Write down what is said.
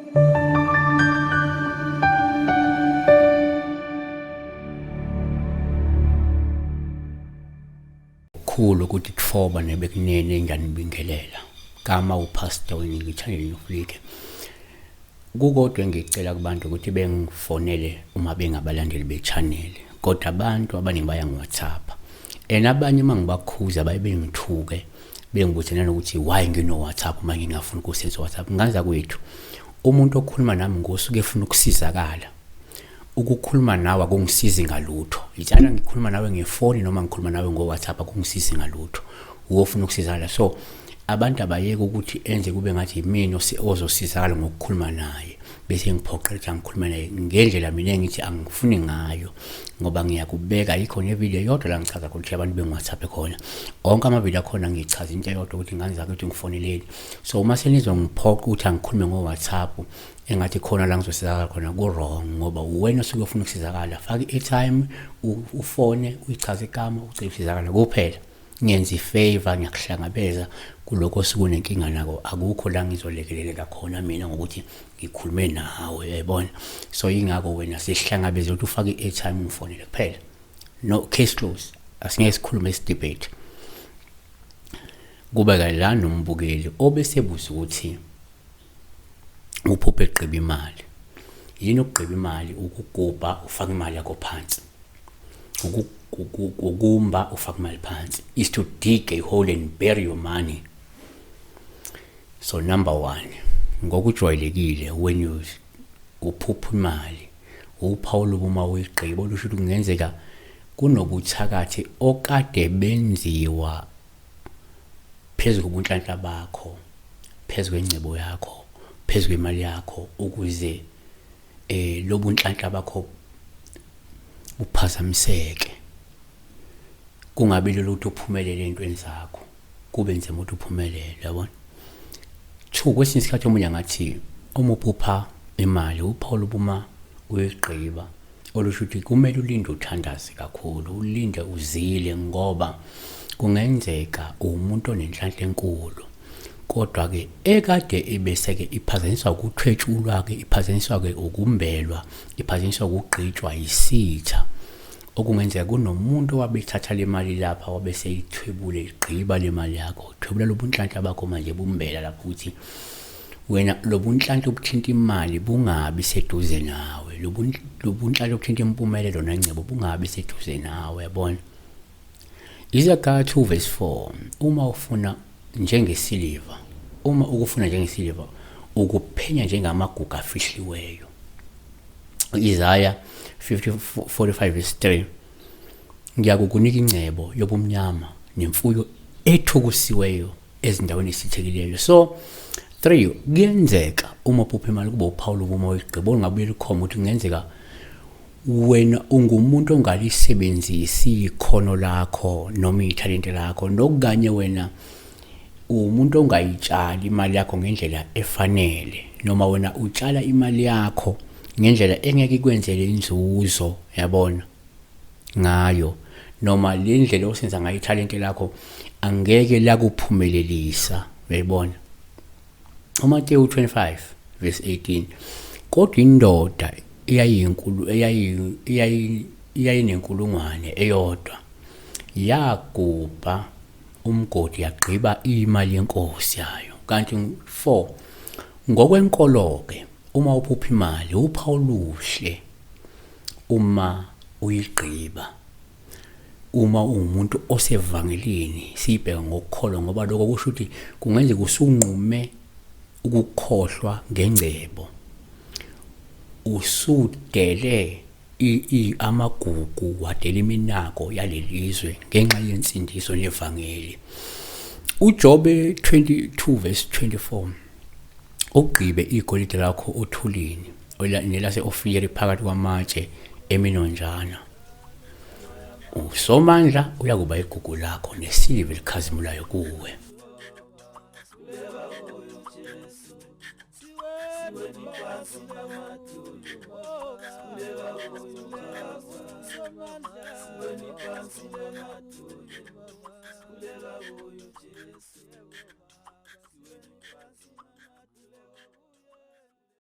Kukhulu ukuthi tfoba nebekunene ngiyanibingelela. Kama uPastor wengithanda nifike. Kukodwa engicela kubantu ukuthi bengifonele uma bengabalandeli be-channel, kodwa abantu abaningi bayangi-WhatsApp. And abanye uma ngibakhuza baye bengithuke bengibuze nanokuthi why ngino-WhatsApp uma ngingafuni ukusebenzisa WhatsApp. Ngaza kwethu umuntu okhuluma nami ngosuke efuna ukusizakala. Ukukhuluma nawe akungisizi ngalutho. Yitshala ngikhuluma nawe ngefoni noma ngikhuluma nawe ngo-WhatsApp akungisizi ngalutho. Uwofuna ukusizakala. So abantu abayeke ukuthi enze kube ngathi yimina ozosizakala ngokukhuluma naye bese ngiphoqela ukuthi angikhulume naye ngendlela mina engithi angifuni ngayo ngoba ngiyakubeka ayikho nevideo eyodwa la ngichaza khona ukuthi abantu bengi-WhatsApp khona. Onke amavidiyo akhona ngichaza into eyodwa ukuthi ngane zakithi ngifoneleni. So uma senizongiphoqa ukuthi angikhulume ngo-WhatsApp engathi khona la ngizosizakala khona ku-wrong ngoba uwena osuke ufuna ukusizakala. Faka i-airtime ufone uyichaze igama ucele ukusizakala kuphela. Ngenza i-favor ngiyakuhlangabeza kulokho osuke unenkinga nako, akukho la ngizolekeleleka khona mina ngokuthi ngikhulume nawe, uyayibona. So yingakho wena sihlangabeze ukuthi ufake i-airtime ungifonele kuphela. No case close, asingeke sikhulume isi-debate. Kuba-ke la nombukeli obesebuza ukuthi uphuphe egqiba imali. Yini ukugqiba imali? Ukugubha ufake imali yakho phansi. Ukumba ufake imali phansi. Is to dig a hole and bury your money. So number one, ngokujwayelekile when you uphupha imali, uphawu lobu uma uyigqiba olusho ukuthi kungenzeka kunobuthakathi okade benziwa phezu kobunhlanhla bakho, phezu kwengcebo yakho, phezu kwemali yakho ukuze lobunhlanhla bakho buphazamiseke. Kungabi lula ukuthi uphumelele ey'ntweni zakho, kube nzima ukuthi uphumelele, uyabona. Two, kwesinye isikhathi omunye angathi uma uphupha imali uphawu lobuma uyigqiba olusho ukuthi kumele ulinde uthandaze kakhulu, ulinde uzile ngoba kungenzeka uwumuntu onenhlanhla enkulu kodwa-ke ekade ibese-ke iphazanyiswa ukuthwetshulwa-ke, iphazanyiswa-ke ukumbelwa, iphazanyiswa ukugqitshwa yisitha. Okungenzeka kunomuntu owabe ethatha le mali lapha wabe seyithwebule igqiba le mali yakho, thwebula lobunhlanhla bakho manje bumbela lapho ukuthi wena lobunhlanhla obuthinta imali bungabi seduze nawe, lobunhlanhla obuthinta impumelelo nengcebo bungabi seduze nawe, yabona. Izaga 2 verse 4, uma ufuna njengesiliva, uma ukufuna njengesiliva, ukuphenya njengamagugu afihliweyo. Isaya 45 verse 3, ngiyakukunika ingcebo yobumnyama nemfuyo ethukusiweyo ezindaweni esithekileyo. So 3, kuyenzeka uma uphupha imali kube uphawu lobumo oyigqiba ongabuye likhombe ukuthi kungenzeka wena ungumuntu ongalisebenzisi ikhono lakho noma ithalente lakho, nokukanye wena uwumuntu ongayitshali imali yakho ngendlela efanele, noma wena utshala imali yakho ngendlela engeke ikwenzele inzuzo, yabona ngayo, noma le ndlela osenza ngayo ithalente lakho angeke lakuphumelelisa, uyayibona. UMateyu 25 verse 18, kodwa indoda eyayiyinkulu eyayinenkulungwane eyodwa yagubha umgodi yagqiba imali yenkosi yayo. Kanti 4, ngokwenkolo-ke uma uphupha imali uphawu oluhle uma uyigqiba. Uma uwumuntu osevangelini siyibheka ngokukholwa ngoba lokho kusho ukuthi kungenzeka usunqume ukukhohlwa ngengcebo, usudele amagugu wadela iminako yalelizwe ngenxa yensindiso nevangeli. UJobe 22 verse 24, ugqibe igolide lakho othulini nelase-Ofiri phakathi kwamatshe eminonjana. USomandla uyakuba igugu lakho nesiliva elikhazimulayo kuwe.